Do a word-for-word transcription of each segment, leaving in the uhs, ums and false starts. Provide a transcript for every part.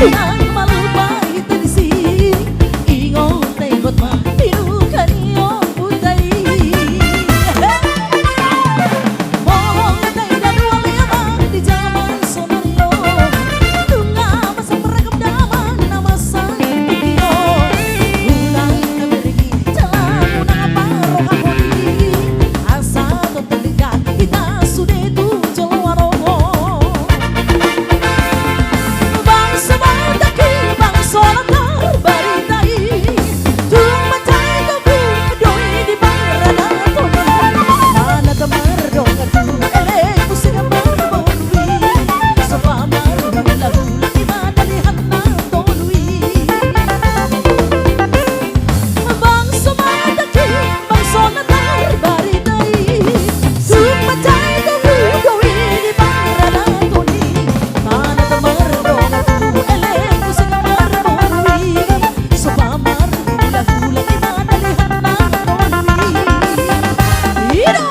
Unang malupa hita disi, ingot, ingot ma pinuka ni ompunta i. Molo taida dua lima di jaman sonari on, nunga masa meragam damang na masa di tingki on. Unang tabergi jala unang parohahon i, asa tongtong denggan hita sude tu joloan on. Bangso Batak i, bangso na tarbarita i, tung mansai gogo do i di paradaton i. Mana na mardongan tu elek muse marboru i, so pamarhulahula i ma dalihan na tolu i. Bangso Batak i, bangso na tarbarita i, tung mansai gogo do i di paradaton i. Mana na mardongan tu elek muse marboru i, so pamarhulahula i ma dalihan na tolu i. I do.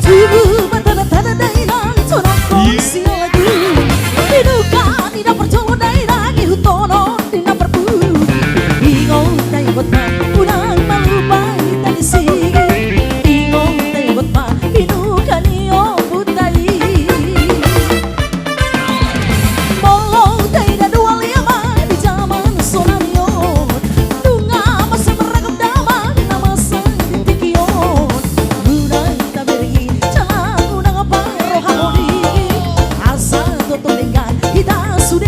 Tubu ma tana-tana dainang, tonangkon sialagu. Pinuka ni na parjolo dainang, ihuthon ni na parpudi. Ingot, ingot ma, unang malupa hita disi. Ingot, ingot ma, pinuka ni ompunta i. Molo taida dua lima di jaman sonari on, nunga masa meragam damang na masa di tingki on. Unang tabergi jala unang parohahon i, asa tongtong denggan hita sude